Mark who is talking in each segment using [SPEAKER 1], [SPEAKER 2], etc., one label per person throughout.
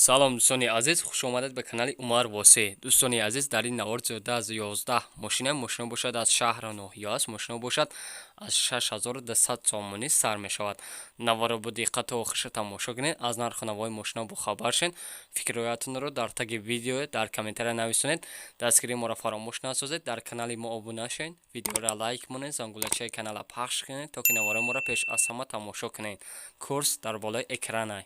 [SPEAKER 1] Салом, дӯстони азиз, хуш омадед ба канали Умар Восеъ. Дӯстони азиз, дар ин навор зиёда аз 11 мошина бошад, аз шаҳру ноҳия аст, мошина бошад, аз 6200 сомонӣ сар мешавад. Наворро бо диққату охирша тамошо кунед, аз нарху навои мошина бохабар шед. Фикрҳоятонро дар таги видео дар комментария нависонед. Дастгирии моро фаромӯш насозед, дар канали мо обуна шавед, видеоро лайк монед, зангулачаи канала пахш кунед, то ки навораи моро пеш аз ҳама тамошо кунед. Курс дар болои экранай.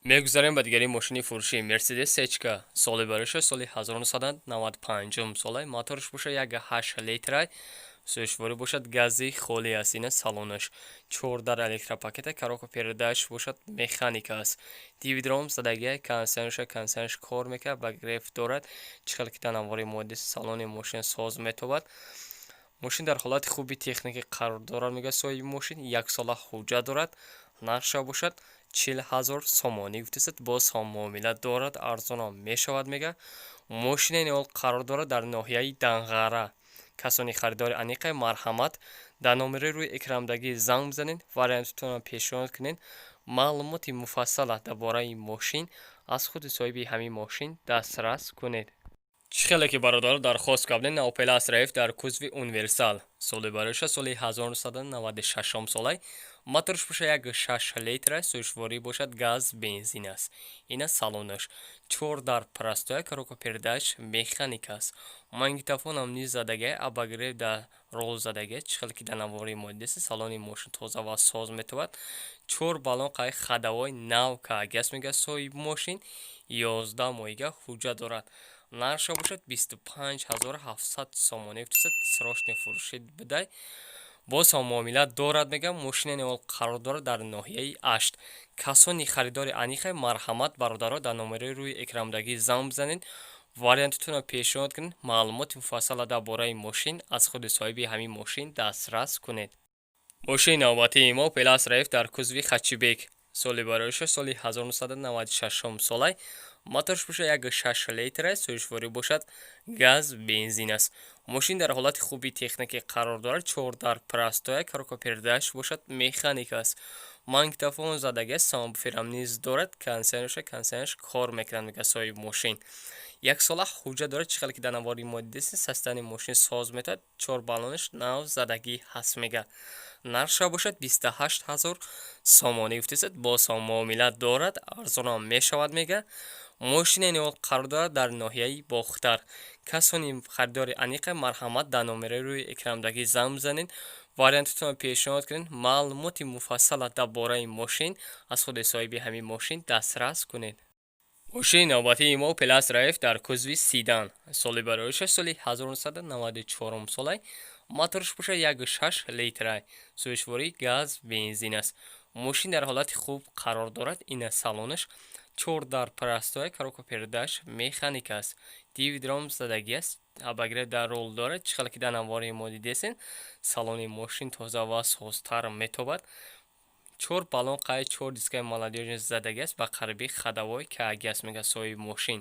[SPEAKER 1] Мегузарем ба дигари мошини фурӯшӣ: Мерседес Сечка, соли бароша соли 1995 солай, моторш боша 1,8 литрай, сӯзишворӣ бошад гази холӣ аст. Ина салонаш, чор дар электропакета, коробка передач бошад механика аст, дивидром задагия, кондиционерша, кондиционерш кор мекунад, обогрев дорад. Чӣ хел ки дар навори мо дидед, салони мошин соз метобад. Мошин дар ҳолати хуби техникӣ қарор дорад, мегӯяд соҳиби мошин. Яксола ҳуҷҷат дорад. Нархша бошад 40 000 сомонӣ гуфтааст, боз ҳам муомила дорад, арзонам мешавад, мега. Мошинаи ниҳол қарор дорад дар ноҳияи Данғара. Касони харидори аниқе, марҳамат, дар номери рӯи экрандагӣ занг бизанед, вариантатонро пешниҳод кунед, маълумоти муфассала дар бораи мошин аз худи соҳиби ҳамин мошин дастрас кунед. Чӣ хеле ки, бародаро, дархост кардем, Опел Астра Ф дар кузови универсал, соли бароша соли 1996 солай, моторш боша 1,6 литра, сӯзишворӣ бошад газ бензин аст. Ина салонаш, чор дар простоя, коробка передач механика аст, магнитофонам низ задагия, обогрев дар рол задагия. Чӣ хеле ки дар навори мо дидед, салони мошин тоза ва соз метавад. Чор баллон қай ходовой нав кагиаст, мегӯяд соҳиби мошин. 11 моҳига ҳуҷҷат дорад. Нархша бошад 25 700 сомонӣ гуфтааст, срочный фурӯшӣ бидай, боз ҳам муомила дорад, мегӯям. Мошинаи ниҳол қарор дорад дар ноҳияи Ашт. Касони харидори аниқе, марҳамат, бародаро, дар номерои рӯи экрандагӣ занг бизанед, вариантатонро пешниҳод кунед, маълумоти муфассала дар бораи мошин аз худи соҳиби ҳамин мошин дастрас кунед. Мошини навбатии мо Опел Астра Ф дар кузови хэтчбек, соли бароиша соли 1996 солай, моторш бошад 1,6 литра, сӯзишворӣ бошад газ бензин аст. Мошин дар ҳолати хуби техникӣ қарор дорад, чор дар простоя, коробка передач бошад механика аст, магнитофон задагиаст, сабвуферам низ дорад, кондиционерша, кондиционерш кор мекунад, мегӯяд соҳиби мошин. Яксола ҳуҷҷат дорад. Чӣ хеле ки дар навори мо дидед, состояние мошин соз метавад, чор баллонаш нав задагӣ ҳаст, мегӯяд. Нархша бошад 28 000 сомонӣ гуфтааст, боз ҳам муомила дорад, арзонам мешавад, мегӯяд. Мошинаи ниҳол қарор дорад дар ноҳияи Бохтар. Касони харидори аниқе, марҳамат, дар номерои рӯи экрандагӣ занг бизанед, вариантатонро пешниҳод кунед, маълумоти муфассала дар бораи мошин аз худи соҳиби ҳамин мошин дастрас кунед. Мошини навбатии мо Опел Астра Ф дар кузови седан, соли бароиша соли 1994 солай, моторш бошад 1,6 литра, сӯзишвории газ бензин аст. Мошин дар ҳолати хуб қарор дорад. Ина салонаш, чор дар простоя, коробка передач механика аст, дивидром задагӣ аст, обогрев дар рол дорад. Чӣ хеле ки дар навори мо дидесен, салони мошин тоза ва созтар метобад. Чор баллон қай чор дискаи молодёжный задагӣ аст, ба қариби ходовой каагӣ аст, мегӯяд соҳиби мошин.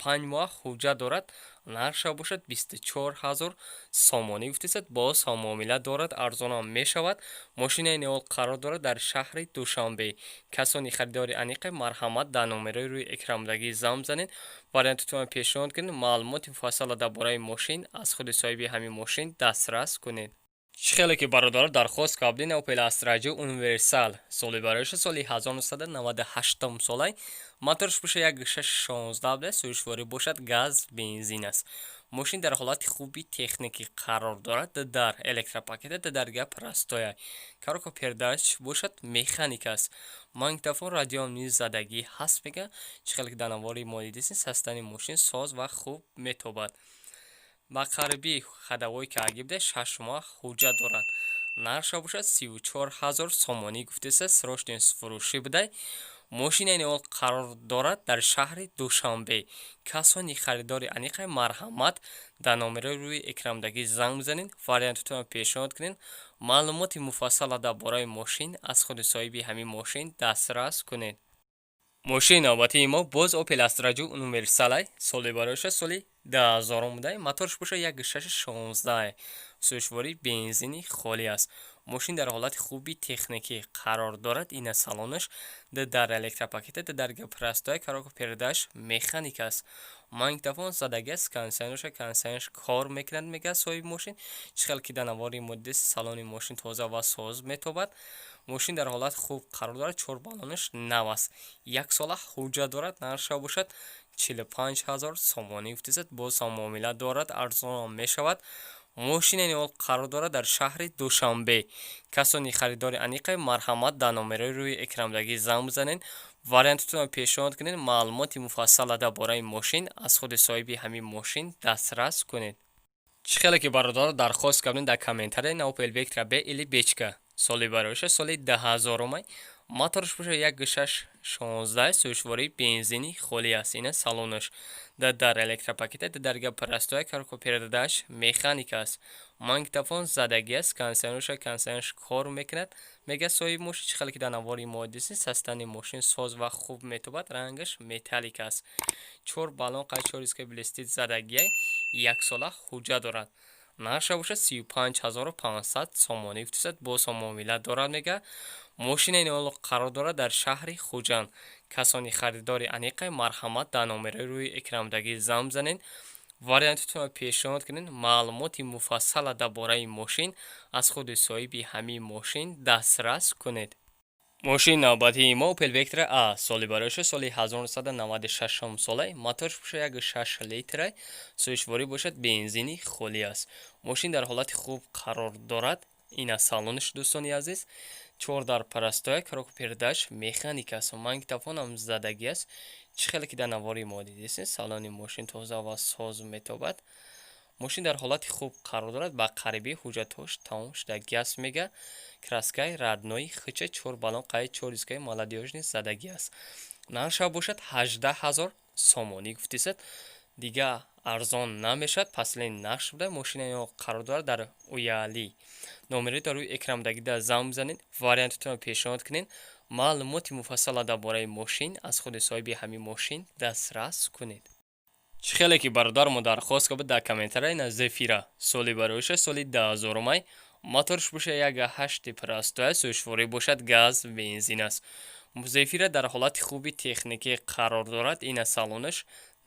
[SPEAKER 1] 5 моҳ ҳуҷҷат дорад. Нархша бошад 24 000 сомонӣ гуфтааст, боз ҳам муомила дорад, арзонам мешавад. Мошинаи ниҳол қарор дорад дар шаҳри Душанбе. Касони харидори аниқе, марҳамат, дар номерои рӯи экрандагӣ занг бизанед, вариантатонро пешниҳод кунед, маълумоти муфассала дар бораи мошин аз худи соҳиби ҳамин мошин дастрас кунед. Чӣ хеле ки, бародаро, дархост кардем, Опел Астра Ҷ универсал, соли бароиша соли 1998 солай, моторш бошад 1,6 16 буда, сӯзишворӣ бошад газ бензин аст. Мошин дар ҳолати хуби техникӣ қарор дорад, дар электропакета, дарга простоя, коробка передач бошад механика аст, магнитофон, радиоам низ задагӣ ҳаст, мега. Чӣ хеле ки дар навори мо дидесин, состояние мошин соз ва хуб метобад, ба қариби ходовой каагӣ буда, 6 моҳ ҳуҷҷат дорад. Нархша бошад 34 000 сомонӣ гуфтааст, срочный фурӯшӣ буда. Мошинаи ниҳол қарор дорад дар шаҳри Душанбе. Касони харидори аниқе, марҳамат, дар номерои рӯи экрандагӣ занг бизанед, вариантатонро пешниҳод кунед, маълумоти муфассала дар бораи мошин аз худи соҳиби ҳамин мошин дастрас кунед. Мошини навбатии мо боз Опел Астра Ҷ универсалай, соли бароиша соли 2000 буда, моторш бошад 1,6 16, сӯзишвории бензини холӣ аст. Мошин дар ҳолати хуби техникӣ қарор дорад. Ина салонаш, д дар электропакета, д дар простой, коробка передач механика аст. Магнитофон задагӣ аст, кондиционерша, кондиционерш кор мекунад, мегӯяд соҳиби мошин. Чӣ хел ки дар навори мо салони мошин тоза ва соз метобад. Мошин дар ҳолати хуб қарор дорад, чор баллонаш нав аст. Як сола ҳуҷҷат дорад, нархша бошад 45 000 сомонӣ гуфтисад, боз ҳам муомила дорад, арзонам мешавад. Мошини ниҳол қарор дорад дар шаҳри Душанбе. Касони харидори аниқе, марҳамат, дар номерои рӯи экрандагӣ занг бизанед, вариантатонро пешниҳод кунед, маълумоти муфассала дар бораи мошин аз худи соҳиби ҳамин мошин дастрас кунед. Чӣ хеле ки бародаро дархост кардем дар комментария, на Опел Вектра Б или Бечка, соли бароиша соли 2000-умай, моторш боша 1.6 16, сӯзишвории бензини холӣ аст. Ина салонаш, д дар электропакета, д дарга простой, коробка передач механика аст. Магнитофон задагӣ аст, кондиционерша, кондиционерш кор мекунад, мегӯяд соҳиби мошин. Чӣ хеле ки дар навори мо дидем, состояние мошин соз ва хуб метобад, рангаш металлик аст. Чор баллон қай чор диска блестит задагиай, яксола ҳуҷҷат дорад. Нархша бошад 35 500 сомонӣ гуфтисад, боз ҳам муомила дорад, мегӯяд. Мошинаи ниҳол қарор дорад дар шаҳри Хуҷанд. Касони харидори аниқе, марҳамат, дар номерои рӯи экрандагӣ занг бизанед, вариантатонро пешниҳод кунед, маълумоти муфассала дар бораи мошин аз худи соҳиби ҳамин мошин дастрас кунед. Мошини навбатии мо Opel Vectra A, соли бароиша соли 1996 солай, моторш бошад 1.6 литрай, сӯзишворӣ бошад бензини холӣ аст. Мошин дар ҳолати хуб қарор дорад. Ина салонаш, дӯстони азиз, чор дар простой, коробка передач механика аст. Магнитофонам задагӣ аст. Чӣ хеле ки дар навори мо дидистед, салони мошин тоза ва соз метобад. Мошин дар ҳолати хуб қарор дорад, ба қарибӣ ҳуҷҷатҳош тамом шудагӣ аст, мега. Краскаи родной хича, чор баллон қай чор дискаи молодёжный задагӣ аст. Нархша бошад 18 000 сомонӣ гуфтисад, дига арзон намешавад, последний нарх буда. Мошина қарор дорад дар Уяли. Номери дар рӯи экрандагида занг бизанед, вариантатонро пешниҳод кунед, маълумоти муфассала дар бораи мошин аз худи соҳиби ҳамин мошин дастрас кунед. Чӣ хеле ки бародармо дархост кард дар комментария, на Зефира, соли бароиша соли 2000-умай, моторш боша 1.8 простой, сӯзишворӣ бошад газ бензин аст. Зефира дар ҳолати хуби техникӣ қарор дорад. Ина салонаш,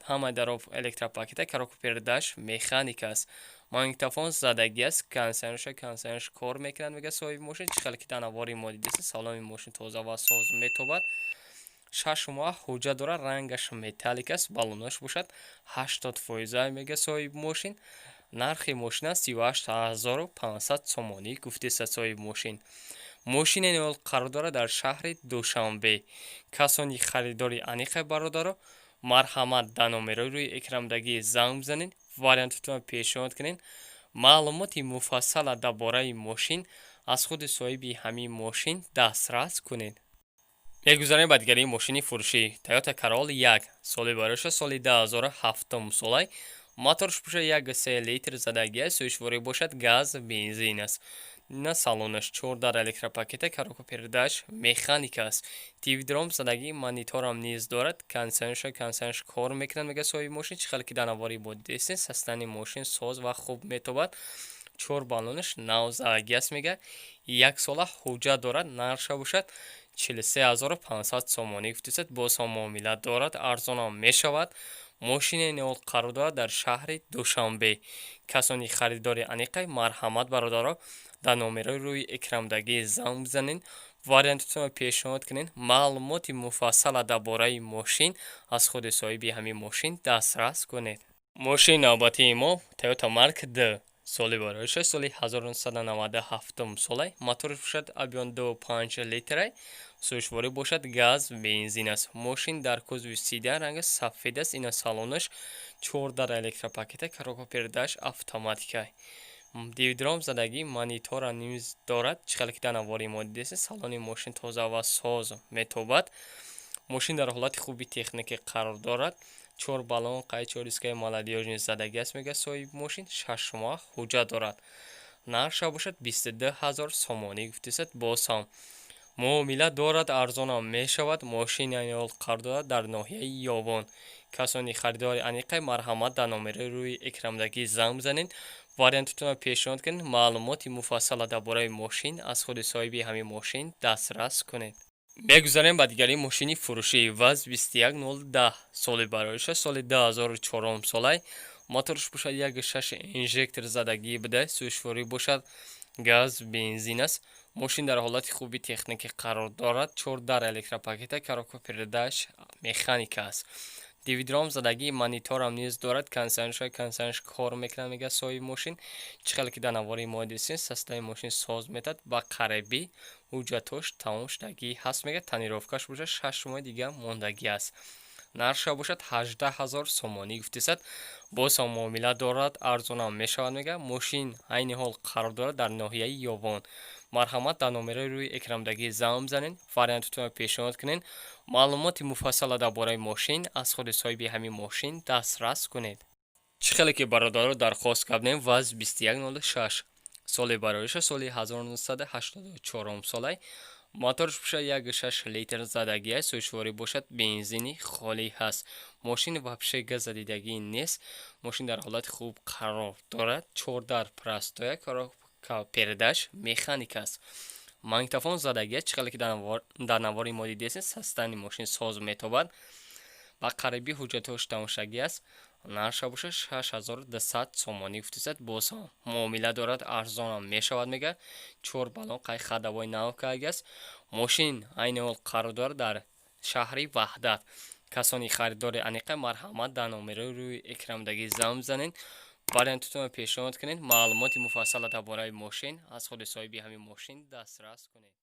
[SPEAKER 1] ҳамаи даро электропакета, коробка передач механика аст. Магнитофон задагӣ аст, кондиционерша, кондиционерш кор мекунад, мегӯяд соҳиби мошин. Чӣ хеле ки дар навори мо дидистед, салони мошин тоза ва соз метобад. 6 моҳ ҳуҷҷат дорад, рангаш металлик аст, баллонаш бошад 80 фоиза, мегӯяд соҳиби мошин. Нархи мошина 38 500 сомонӣ гуфтиста соҳиби мошин. Мошине ниҳол қарор дорад дар шаҳри Душанбе. Касони харидори аниқе, бародаро, марҳамат, дар номерои рӯи экрандагӣ занг бизанед, вариантатонро пешниҳод кунед, маълумоти муфассала дар бораи мошин аз худи соҳиби ҳамин мошин дастрас кунед. Мегузарем ба дигари мошини фурӯшӣ, Toyota Corolla 1, соли бароша соли 2007 солай, моторш бошад 1.3 литр задагӣ, сӯзишворӣ бошад газ бензин аст. На салонаш, чор дар электропакета, коробка передач механика аст. Дивидром задагӣ, мониторам низ дорад, кондиционерша, кондиционерш кор мекунад, мегӯяд соҳиби мошин. Чӣ хеле ки дар навори мо дидистед, состояние мошин соз ва хуб метобад, чор баллонаш нав задагӣ аст, мегӯяд. Як сола ҳуҷҷат дорад, нархша бошад 43 500 сомонӣ гуфтисад, боз ҳам муомила дорад, арзонам мешавад. Мошине ниҳол қарор дорад дар шаҳри Душанбе. Касони харидори аниқе, марҳамат, бародаро, дар номерои рӯи экрандагӣ занг бизанед, вариантатонро пешниҳод кунед, маълумоти муфассала дар бораи мошин аз худи соҳиби ҳамин мошин дастрас кунед. Мошини навбатии мо Toyota Mark D, соли бароиша соли 1997 солай, моторш бошад объём 2.5 литрай, сӯзишворӣ бошад газ бензин аст. Мошин дар кузови седан, ранги сафед аст. Ина салонаш, чор дар электропакета, коробка передач автоматика, дивидром задагӣ, монитора низ дорад. Чӣ хеле ки дар навори мо дидестед, салони мошин тоза ва соз метобад. Мошин дар ҳолати хуби техникӣ қарор дорад, чор баллон қай чор дискаи молодёжный задагӣ аст, мегӯяд соҳиби мошин. 6 моҳ ҳуҷҷат дорад, нархша бошад 22 000 сомонӣ гуфтисад, боз ҳам Муомила дорад, арзонам мешавад. Мошин айни ҳол қарор дорад дар ноҳияи Ёвон. Касони харидори аниқе, марҳамат, дар номерои рӯи экрандагӣ занг бизанед, вариантатонро пешниҳод кунед, маълумоти муфассала дар бораи мошин аз худи соҳиби ҳамин мошин дастрас кунед. Мегузарем ба дигари мошини фурӯшӣ. ВАЗ 21010, соли барориша соли 2004 солай, моторш бошад 1,6 инжектор задагӣ буда, сӯзишворӣ бошад газ бензин аст. Мошин дар ҳолати хуби техникӣ қарор дорад. Чор дар электропакета, коробка передач механика аст. Дивидром задагӣ, мониторам низ дорад, кондиционерш кор мекунад, мегӯяд соҳиби мошин. Чӣ хеле ки дар навори мо дидем, состояни мошин соз метад, ба қарибӣ ҳуҷҷатҳош тамом шудагӣ ҳаст, мегӯяд. Тонировкаш бошад 6 моҳи дига мондагӣ аст. Нархша бошад 18 000 сомонӣ гуфтисад. Боз ҳам муомила дорад, арзонам мешавад, мегӯяд. Мошин айни ҳол қарор дорад дар ноҳияи Ёвон. Марҳамат, дар номерои рӯи экрандагӣ занг бизанед, вариантатонро пешниҳод кунед, маълумоти муфассала дар бораи мошин аз худи соҳиби ҳамин мошин дастрас кунед. Чӣ хеле ки, бародаро, дархост кардем, ВАЗ 2106, соли барориша соли 1984 солай, моторш бошад 1,6 литр задагӣ аст, сӯзишворӣ бошад бензини холӣ ҳаст. Мошин вообще газадидагӣ нест. Мошин дар ҳолати хуб қарор дорад. Чордар простоя, коробка передач механика аст. Магнитофон задагӣ аст. Чӣ хеле ки дар навори мо дидесем, состояни мошин соз метобад, ба қариби ҳуҷҷатҳош тамошагӣ аст. Нархша бошад 6200 сомонӣ гуфтисад. Боз ҳам муомила дорад, арзонам мешавад, мегӯяд. Чор баллон қай ходовой нав кардагӣ аст. Мошин айни ҳол қарор дорад дар шаҳри Ваҳдат. Касони харидори аниқа, марҳамат, дар номерои рӯи экрандагӣ занг бизанед, вариантатонро пешниҳод кунед, маълумоти муфассала дар бораи мошин аз худи соҳиби ҳамин мошин дастрас кунед.